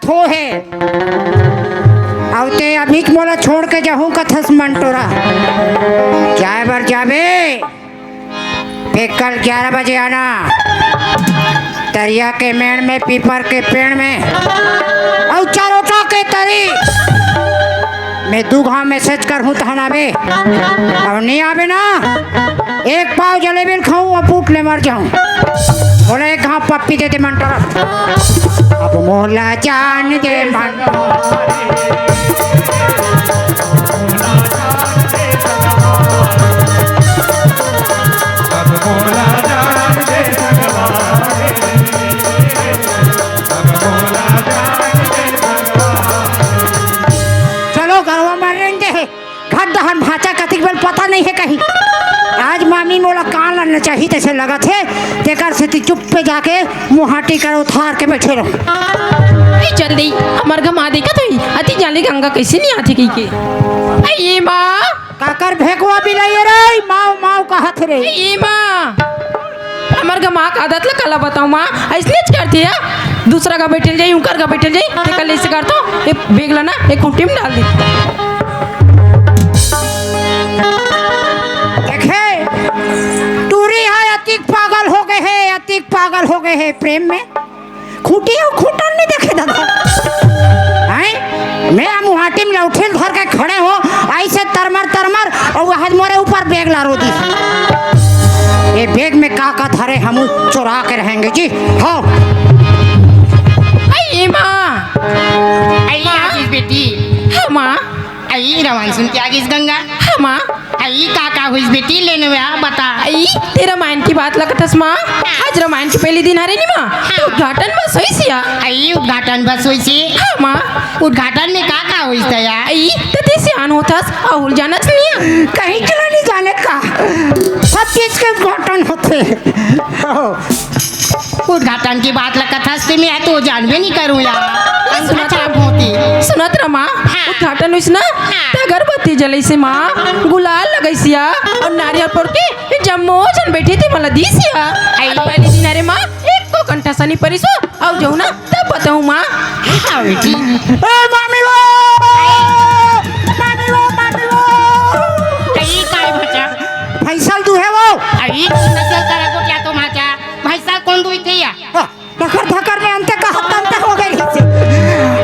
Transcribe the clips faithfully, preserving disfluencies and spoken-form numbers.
थो हे। अउ ते अभीच मोला छोड़ के जाहूं कथस मंटोरा। जाए बर जाबे, फेर कल ग्यारह बजे आना। तरिया के मेड़ में, पीपर के पेड़ में, अउ चरोटा के तरी। मैं दू घांव message करहूं तहन आबे, अउ नइ आबे ना, एक पाव जलेबी ल खाहूं अउ फूट ले मर जाहूं। बोले, एक घांव पप्पी दे दे मंटोरा। अब मोला जान दे मंटोरा। चलो, गरवा मर रहे हैं। घर डहर भांचा कतिक बेल पता नइ हे कहीं। आज मामी मोला कान ला नचाही तइसे लगत हे, तेकर सेती चुप्पे जाके मुहाटी कर उथार के बइठे रहूं। ए, चल दे, हमर घर माँ देखत होही, अति जाले गंगा कइसे नइ आथे कहिके। ए, ए माँ। काकर भेकवा बिलाई रे, माव माव कहत रे। ए, ए माँ। हमर घर माँ के आदत ला काला बताऊं माँ, अइसनेच करथे या। दूसरा घर बइठे ल जाही, उंकर घर बइठे ल जाही, तेकर ले अइसे करथों, ए bag ला ना, ए खूंटी में डाल दे। देखे, टूरी ह अतिक पागल हो गे हे, अतिक पागल हो गे हे प्रेम में। खूंटी अउ खूंटा ल नइ देखे दादा। हैं? मैं मुहाटी में लौठिल धर के खड़े हों, अइसे तरमर तरमर, अउ वह मोरे ऊपर bag ला रो दिस। ए bag में का का धरे, हमू चोरा के रहेंगे जी। हाँ। अई माँ। अई माँ। आ गिस बेटी। हाँ माँ। अई रवान सुन के आ गिस गंगा। हाँ माँ। अई का का होइस बेटी, ले न आ बता। अई ते रमायन के बात ला कथस माँ। आज रमायन के पहिली दिन हरे नी माँ। हाँ। तो उद्घाटन बस होइस या। अई उद्घाटन बस होइस हे। हाँ माँ। उद्घाटन में का का होइस त या? अई त ते सियान होथस, अउ जानस नइ या। कहीं चला नइ जाने का, सब चीज के उद्घाटन होथे। उद्घाटन के बात ला कथस ते मैं तो जानबे नइ करूं या। सुनत रह माँ। हाँ। उद्घाटन होइस ना, हाँ। त अगरबत्ती जलइस हे माँ, गुलाल लगइस या, अउ नारियल फोर के जम्मो झन बइठे ते मला दिस या। अई। पहिली दिन हरे माँ, एको कन ठसा नइ परिस हो, अउ जाहूं ना, तब बताहूं माँ। हाँ बेटी। ए मामी वो! मामी वो, मामी वो! अई काय भांचा? भैंसा ल दूहे वो। अई नसल करा को क्या तो भांचा? भैंसा कोन दूही थे या? हाँ। धकर धकर में अंते कहत तंते हो गे रहिसे।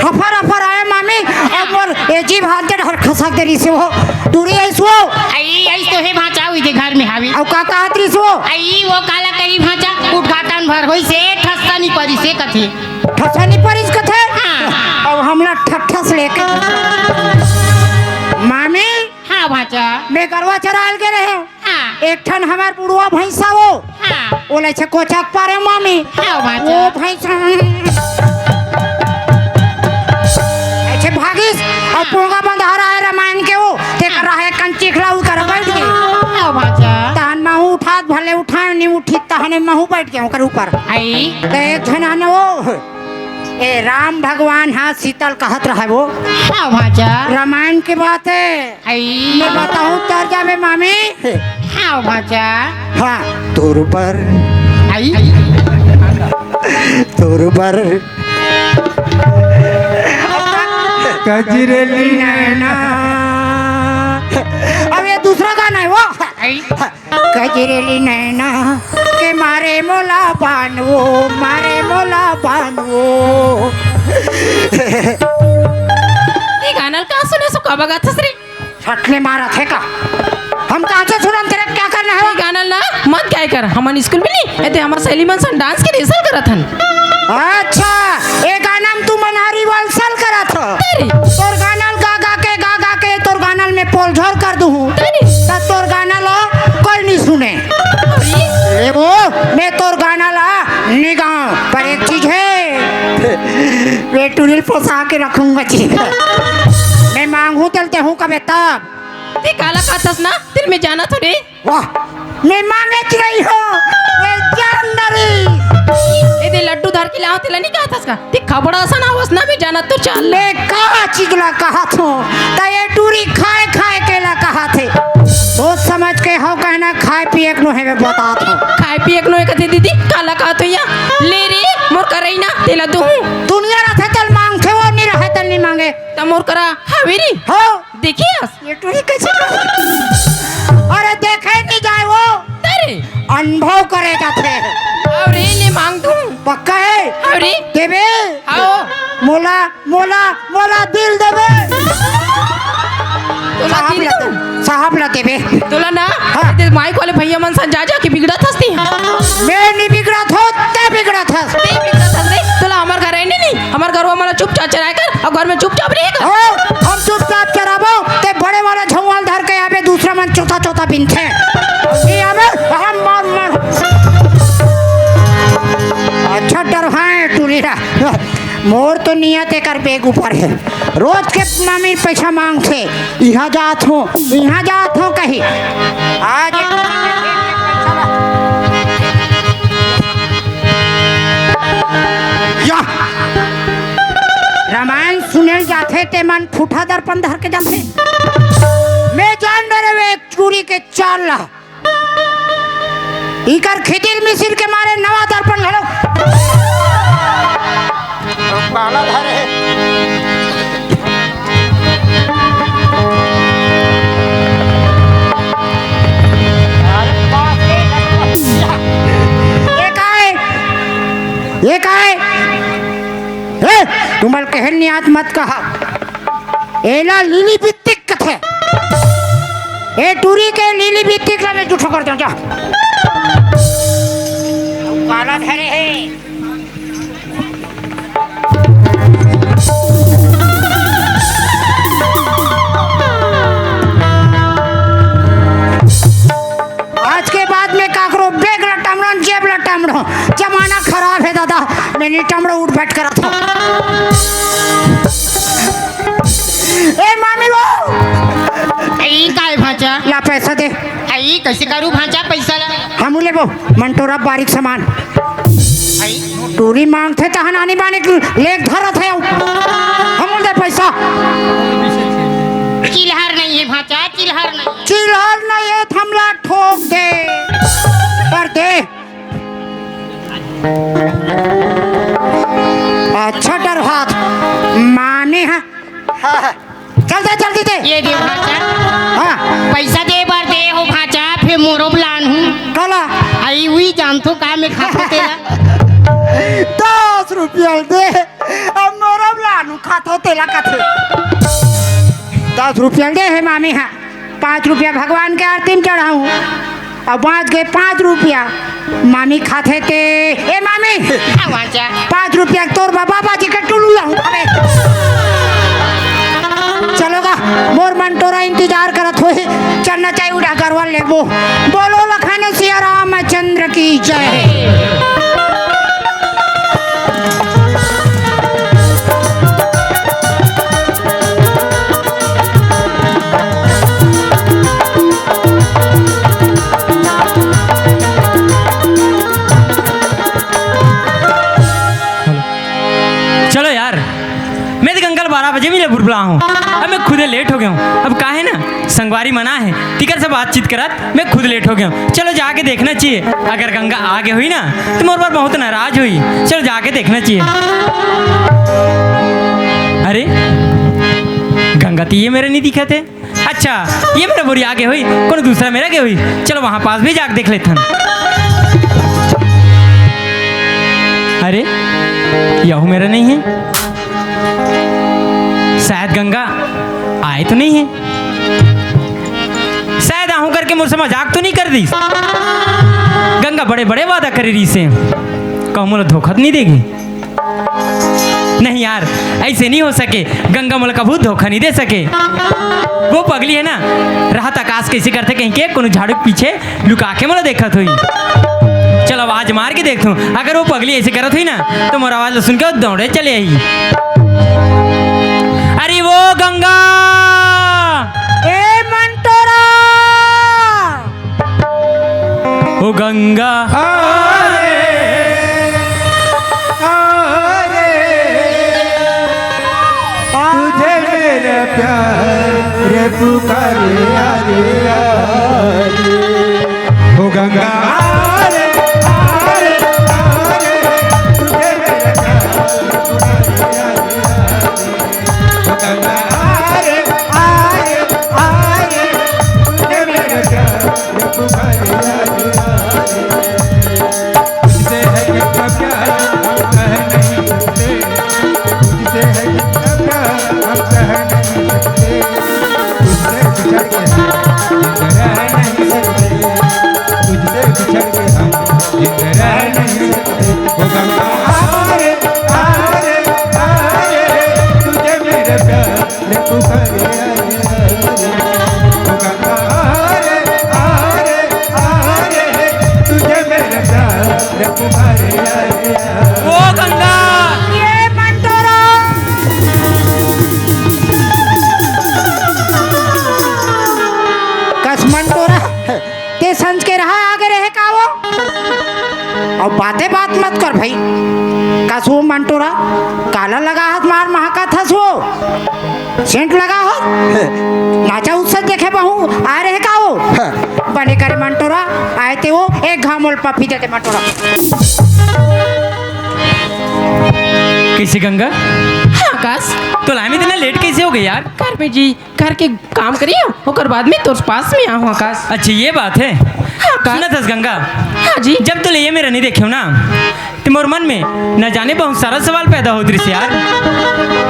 हफर हफर आए मामी, अउ मोर ए जीभ हाथ दे डहर खसक दे रहिसे वो। टूरी अइस वो। अई, अइस तो हे भांचा, उही दे घर में हावे। अउ का कहत रहिस वो? अई, वो काला कही भांचा, उद्घाटन भर होइस हे, ठस्सा नइ परिस हे कथे। ठस्सा नइ परिस कथे? हाँ। अउ हमला ठठस लेके। मामी, हाँ भांचा। मैं गरवा चराय ल गे रहेंव। हाँ। एक ठन हमर बुढ़वा भैंसा वो। हाँ। ओला अइसे कोचक पारेंव मामी। हाँ, भांचा। वो भैंसा अइसे भागिस, अउ हाँ। पोंगा बंधारा हे रमायन के वो, तेकर हाँ। रहे कंची खिलाऊ कर बइठ गे। हाँ, भांचा। तहन महूं उठात भले उठाएंव, नइ उठिस तहने महूं बइठ गेंव ओकर ऊपर। अई। त एक झन आने वो ए राम भगवान हा सीता ल कहत रहे वो। हाँ भांचा। रमायन के बात हे। अई। मैं बताहूं तर जाबे मामी। हाँ भांचा। हाँ, तोर बर। अई। तोर बर। कजरेली नैना। अब ये दूसरा गाना हे वो। अई। कजरेली नैना के मारे मोला बान वो, मारे मोला बान वो। ये गाना ल कहाँ सुनेस हो, का बगाथस रे? सटले मारत हे का? हम कहाँ से सुनन, तेरा क्या करना हे? ये गाना ल ना मत गाए कर, हमन स्कूल में नइ, एदे हमर सहेली मन संग dance के rehearsal करत हन। अच्छा, ए गाना में तुमन rehearsal करत हो? अरे। तोर गाना ल गा गा के, गा गा के तोर गाना ल मैं पोलझोर कर दूहूं। अरे। त तोर गाना ल कोई नइ सुने। अरे। ए वो, मैं तोर गाना ल नइ गांव, पर एक चीज हे, मैं टूरी ल फंसा के रखूंगा जी। मैं मांगहूं तेला देहूं कबे तब। ते काला कहथस ना, तेला मैं जानत हों रे। वाह, मैं मांगत रहे हों, ये जान डरी। एदे लड्डू धर के लाव, तेला नइ कहथस का? ते खबड़ा असन आवस ना, मैं जानत तो चल। मैं का चीज ला कहत हों, त ये टूरी खाए खाए के ला कहत हे। सोच समझ के हव कहना, खाए पिए के नोहे मैं बतात हों। खाए पिए के नोहे कथे दीदी, काला कहत हो या? ले रे, मोर करई ना, तेला दूहूं। दुनिया रथे तेला मांगथे वो, त मोर करा हावे रे। हो। देखियस? ये टूरी कैसे कर-, अरे देखे नहीं जाए वो। अरे। अनुभव करे जाथे। अरे ले मांग दूं। पक्का है? अरे। देबे? हाँ। मोला, मोला, मोला दिल देबे। तोला साहब दिल ला दूं? दे-, साहब ला देबे। तोला ना, हाँ। ते माइक वाले भैया मन सन जा, जा के बिगड़त हस ती। मैं नहीं बिगड़त हो, ते बिगड़त हस। ते बिगड़त हस रे। तोला हमर घर आने नहीं। हमर घरवा मन ला चुपचाप चराए कर, अउ घर में चुपचाप रहे कर। हो, हम चुपचाप चराबो, ते बड़े वाला झौंवा ल धर के आबे, दूसरा मन चोता चोता बिनथे। नहीं आबे, हम मार मार। अच्छा डरवाए टूरी ला। मोर तो नियत एकर बेग ऊपर है। रोज के मामी पैसा मांगथे, इहाँ जात हों, इहाँ जात हों कही। आज या रामायण सुने जाथे ते मन ठूठा दर्पण धर के जाथे। मैं जान डरे वे टूरी के चाल ला। इकर खिदिर मिसिर के मारे नवा दर्पण घलो। काला धरे। ये काय? ये काय? ए, तुमन कहे नियात मत कहा। एला लीली बित्तिक कथे। ए टूरी के लीली बित्तिक ला मैं जूठो कर देंव, जा। काला धरे हे। आज के बाद में काकरो बेग ला टमड़ो, जेब ला टमड़ो। जमाना खराब है दादा, मैं नहीं टमड़ो उठ बैठ करत हों। ए मामी वो। ए, काय भांचा? ला पैसा दे। ए, कैसे करू भांचा पैसा ला? हम लेबो, मंटोरा बारीक सामान। ए? टूरी मांगथे तहन आनी बानी लेग धरत है। हम दे पैसा। चिल्हर नहीं है भांचा, चिल्हर नहीं। चिल्हर नहीं है, थमला ठोक दे। पर दे। अच्छा डरवात। माने हा। हाँ, हाँ। चल दे, जल्दी दे। ये दे भांचा। हाँ। पैसा दे बर दे हो भांचा, फिर मोरो बर लानहूँ। काला? आई हुई जानथो का मैं खाथों तेला। दस रुपया दे, अब मोरो बर लानहूँ खाथों तेला कथे। दस रुपया दे हे मामी, हाँ। पाँच रुपया भगवान के आरती में चढ़ाहूँ। अब बाँच गे पाँच रुपया, मामी खाथे ते। ए मामी, हाँ, भांचा। पाँच रुपया तोर बा-, बाबा जी के टुल्लू लाहूँ। अबे। चलो गा, मोर मन टोरा इंतजार करत होही। चलना चाहिए उड़ा गरवा लेबो। बोलो लखन सिया रामचंद्र की जय। चलो यार, मैं तो गंगा ल बारह बजे मिले बुलबुला हूँ। अब मैं खुदे लेट हो गया हूँ। अब का है ना, संगवारी मन आहे, तिकर से बातचीत करत मैं खुद लेट हो गया हूँ। चलो जाके देखना चाहिए, अगर गंगा आ गे होही ना तो मोर बर बहुत नाराज होही। चलो जाके देखना चाहिए। अरे गंगा तो ये मेरे नहीं दिखत है। अच्छा, ये मेरा बोरी आ गे होही, कोनो दूसरा मेरा गे होही। चलो वहां पास भी जाके देख लेथन। अरे, यहू मेरा नहीं है। शायद गंगा आए तो नहीं है। शायद आहूं करके मोर से मजाक तो नहीं कर दिस। गंगा बड़े बड़े वादा करे रहिसे, कहूं मोला धोखा तो नहीं देगी। नहीं यार, ऐसे नहीं हो सके। गंगा मोला कभू धोखा नहीं दे सके। वो पगली है ना, राहत आकाश कैसे करथे कहीं के, कोनो झाड़ू के पीछे लुका के मोला देखत होही। चल आवाज मार के देखथों, अगर वो पगली ऐसे करत होही ना तो मोर आवाज ल सुन के वो दौड़े चले आही। अरे वो गंगा, ए मंटोरा, ओ गंगा। अरे, अरे, तुझे मेरा प्यार पुकारे, अरे, अरे। ओ गंगा, अरे, अरे, अरे, तुझे मेरा प्यार पुकारे, अरे, अरे। रह नहीं सकते। ओ गंगा, आ रे, आ रे, आ रे, तुझे मेरे प्यार पुकारे, आ रे, आ रे। ओ गंगा, आ रे, आ रे, आ रे, तुझे मेरे प्यार पुकारे, आ रे, आ रे। ओ गंगा। ये मंटोरा। कस मंटोरा। ते संझ के रहा आगे रहे का वो? अब बाते बात मत कर भाई। कस वो मंटोरा, काला लगा हस, मार महकत हस वो। सेंट लगा हो? नाचा उत्सव देखे बहू, आ रहे का वो? बने करे मंटोरा, आए ते वो, एक घाव मोल पपी देते मंटोरा। कैसे गंगा? हाँ, आकाश। तो लाए में इतना लेट कैसे हो गए यार? घर में जी, घर के काम करियो, ओकर बाद में तोर पास में आहूं, आकाश। अच्छा, ये बात है। हाँ, आकाश। सुनत हस गंगा? हाँ जी। जब तो ले ये मेरा नहीं देखे हो ना, तो मोर मन में न जाने बहुत सारा सवाल पैदा होत रहिस यार।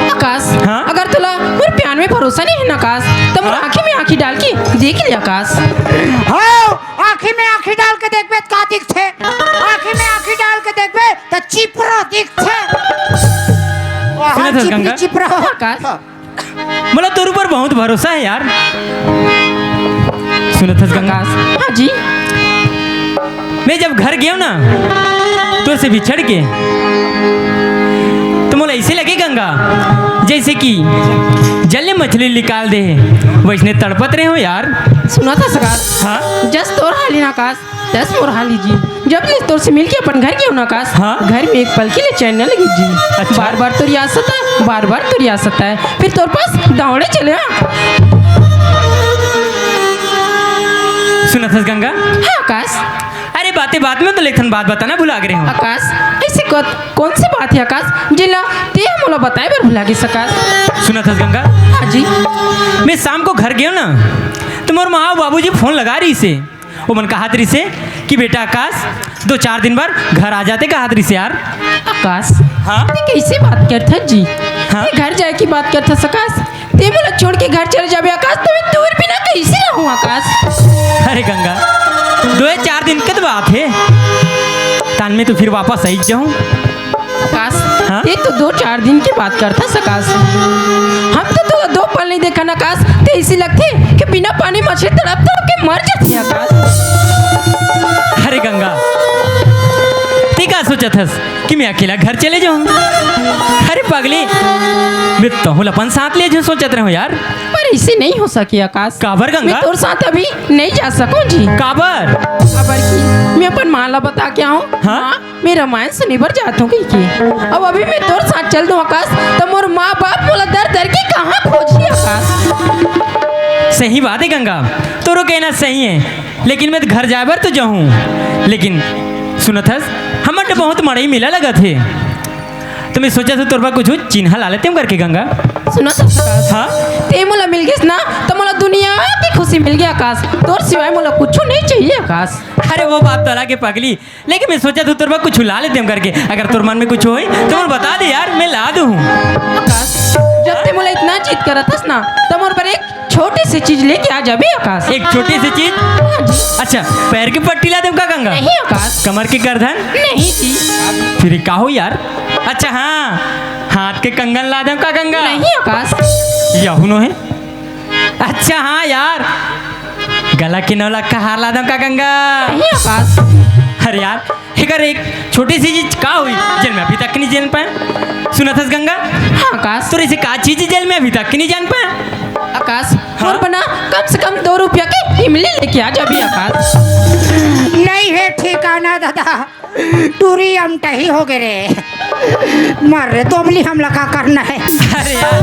आकाश, हाँ? अगर तोला मोर प्यार में भरोसा नहीं है ना आकाश, तो मोर हाँ? आँखी में आँखी डाल के देख ले आकाश। हाँ, आँखी में आँखी डाल के देखबे त का दिखथे? आँखी में आँखी डाल के देखबे त चिपरा दिखथे। वहाँ सुनत हस चिपरी गंगा? चिपरा। आकाश। हाँ। मोला तोर ऊपर बहुत भरोसा है यार। सुनत हस गंगा? आकाश। हाँ जी। मैं जब घर गयो ना, तोर से बिछड़ के, तो मोला ऐसे लगे गंगा, जैसे कि जल ले मछली निकाल दे हे, वैसने तड़पत रहे हो यार। सुनत हस आकाश। हाँ? जस तोर हाल हे ना आकाश, तस मोर हाल हे जी। जब ले तोर से मिलके अपन घर गयो ना आकाश, हाँ? घर में एक पल के लिए चैन न लगे जी। अच्छा। बार बार तोर याद सताए, बार बार तोर याद सताए, फिर तोर पास दौड़े चले हाँ। सुनत हस गंगा? हाँ आकाश। अरे बाते बात में तो लेथन बात बताना भुला गए हो। आकाश, ऐसे कौन, कौन सी बात है आकाश, जिला ते मोला बताए बर भुला गे आकाश? सुनत हस गंगा? हाँ जी। मैं शाम को घर गयो ना, तो मोर माँ अउ बाबूजी फोन लगा रहिसे। ओमन कहत रहिसे कि बेटा आकाश, दो चार दिन बर घर आ जाते, कहत रहिसे यार। आकाश, हाँ? ते कैसे बात करत हस जी? हाँ? ते घर जाए की बात करत हस आकाश? ते मोला छोड़ के घर चले जाबे आकाश, तो मैं तोर बिना कैसे रहूं आकाश? अरे गंगा, दो या चार दिन के तो बात है, तान में तो फिर वापस आई जाऊं। आकाश, हाँ? ते तो दो चार दिन के बात करत हस आकाश। हम तो तोला दो पल नहीं देखन आकाश, ते ऐसे लगथे कि बिना पानी मछली तड़प तड़प के मर जाथे आकाश। अरे गंगा, ते का सोचत हस कि मैं अकेला घर चले जाऊं? अरे पगली, मैं तहूं ला अपन साथ ले जाऊं सोचत रहों यार। पर ऐसे नहीं हो सके आकाश। काबर गंगा? मैं तोर साथ अभी नहीं जा सकूं जी। काबर? काबर कि मैं अपन माँ ला बता के आऊं। हाँ? माँ, मैं रामायण सुने बर जात हूँ कहिके। अब अभी मैं तोर साथ चल दूँ आकाश, त मोर माँ बाप मोला दर दर के कहाँ खोजही आकाश? सही बात है गंगा, तोरो कहना सही है, लेकिन मैं घर जाए बर तो जाहूँ, लेकिन सुनत हस, हमर तो बहुत मड़ई मेला लगत हे, तो मैं सोचत हूँ तोर बर कुछ चिन्हा ला लेते हम करके गंगा। सुनत हस आकाश? हाँ? ते मोला मिल गेस ना, त मोला दुनिया की खुशी मिल गई आकाश, तोर सिवाय मोला कुछ नहीं चाहिए आकाश। अरे वो बात तो अलग है पगली, लेकिन मैं सोचत हूँ तोर बर कुछ ला लेते हम करके, अगर तोर मन में कुछ होई तो मोला बता दे यार, मैं ला दूँ। आकाश, जब ते मोला इतना जिद करत हस ना, त मोर बर एक छोटी सी चीज लेके आ जाबे आकाश। एक छोटी सी चीज? हाँ जी। अच्छा, पैर के पट्टी ला देम का गंगा? नहीं आकाश। कमर के करधन? नहीं जी। फिर का हो यार? अच्छा हाँ, हाथ के कंगन ला देम का गंगा? नहीं आकाश। यहू नो है। अच्छा हाँ यार, गला के नौलखा हार ला दंव का गंगा? नहीं आकाश। अरे यार, एकर एक छोटी सी चीज का हुई जेल में अभी तक नहीं जान पाए? सुनत हस गंगा? हाँ आकाश। तोर ऐसे का चीज जेल में अभी तक नहीं जान पाए? आकाश, हाँ? और बना कम से कम दो रुपया के इमली लेके आ जाबे आकाश। नहीं है ठिकाना दादा। टूरी अमटही हो गे रे। मर रे दोबली, हमला का करना है? अरे यार,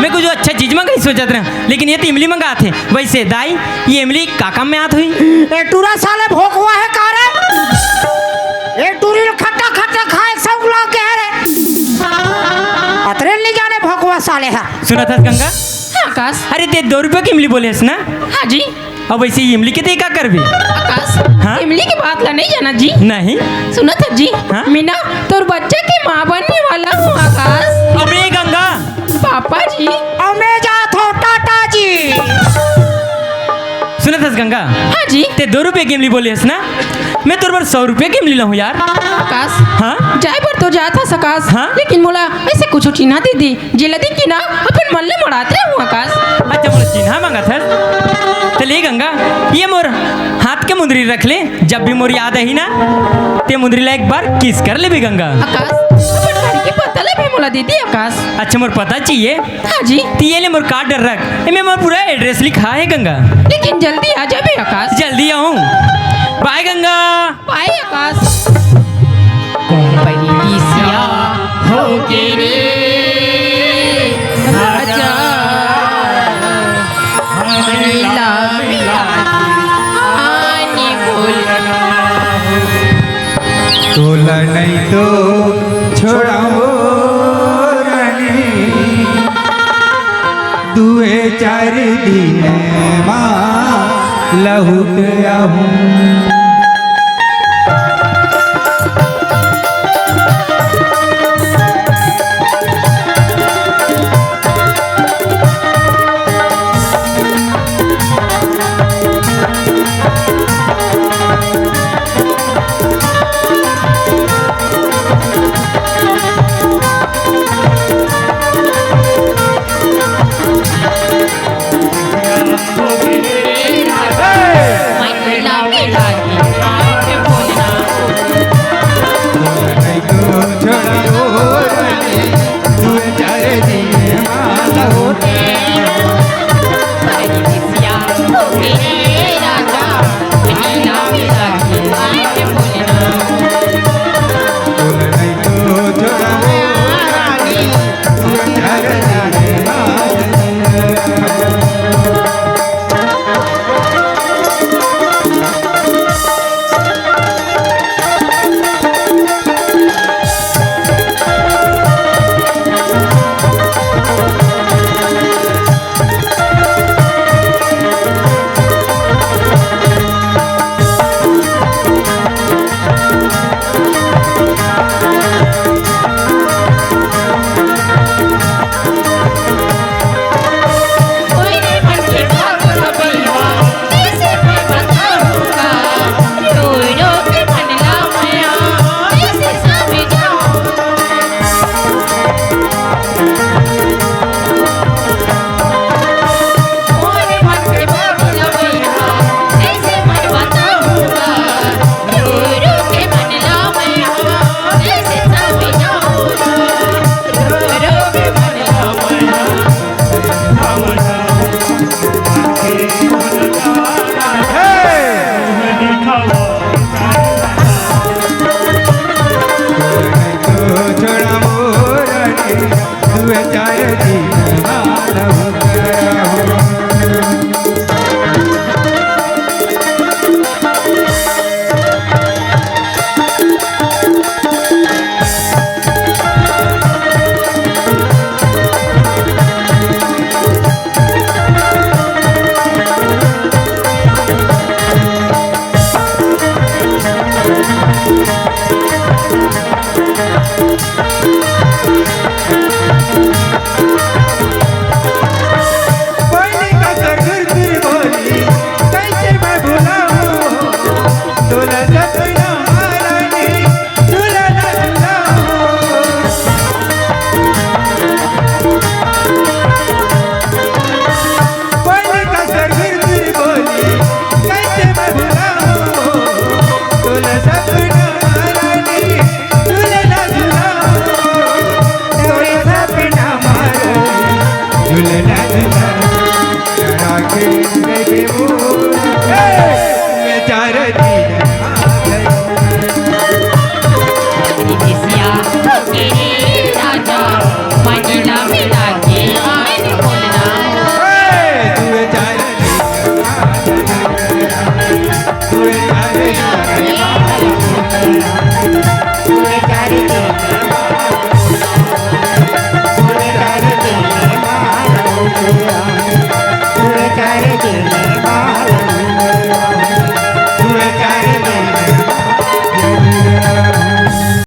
मैं कुछ अच्छा चीज मंगाई सोचत रहा, लेकिन ये तो इमली मंगात हे। वैसे दाई, ये इमली का काम में आत हुई? ए टूरा साले भोकवा है का रे? ए टूरी खट्टा खट्टा खाए सब लोग कह रे। अतरे नहीं जाने भोकवा साले है। सुनत हस गंगा? हाँ आकाश। अरे ते दो रुपया की इमली बोले हस ना? हाँ जी। अब वैसे ये इमली के ते का करबे? आकाश, हाँ? इमली के बात ला नहीं जाना जी। नहीं। सुनत हस जी, हाँ? मैं ना तोर बच्चा के माँ बनने वाला हूँ आकाश। अबे गंगा। पापा जी। अब मैं जात हूँ टाटा जी। सुनत हस गंगा? हाँ जी। ते दो रुपया की इमली बोले हस ना? मैं तोर बर सौ रुपया के इमली लाहूँ यार। आकाश, हाँ? जाए बर तो जात हस आकाश, हाँ? लेकिन मोला ऐसे कुछ चिन्हा दे दे, जेला देख के ना अपन मन ले मड़ात रहूँ आकाश। अच्छा, मोला चिन्हा मांगत हस? त ले गंगा, ये मोर हाथ के मुंदरी रख ले, जब भी मोर याद आही ना, ते मुंदरी ला एक बार किस कर लेबे गंगा। आकाश, अपन घर के पता ला भी मोला दे दे आकाश। अच्छा, मोर पता चाहिए? हाँ जी। त ये ले मोर कार्ड रख, एमे मोर पूरा एड्रेस लिखा है गंगा। लेकिन जल्दी आ जाबे आकाश। जल्दी आऊँ। बाय गंगा। बाय आकाश। परदेसिया होके रे राजा, मिला मिला के आनी बोलना। तोला नहीं तो छोड़ाओ रानी, दुए चार दिन मा लहुट आहूँ।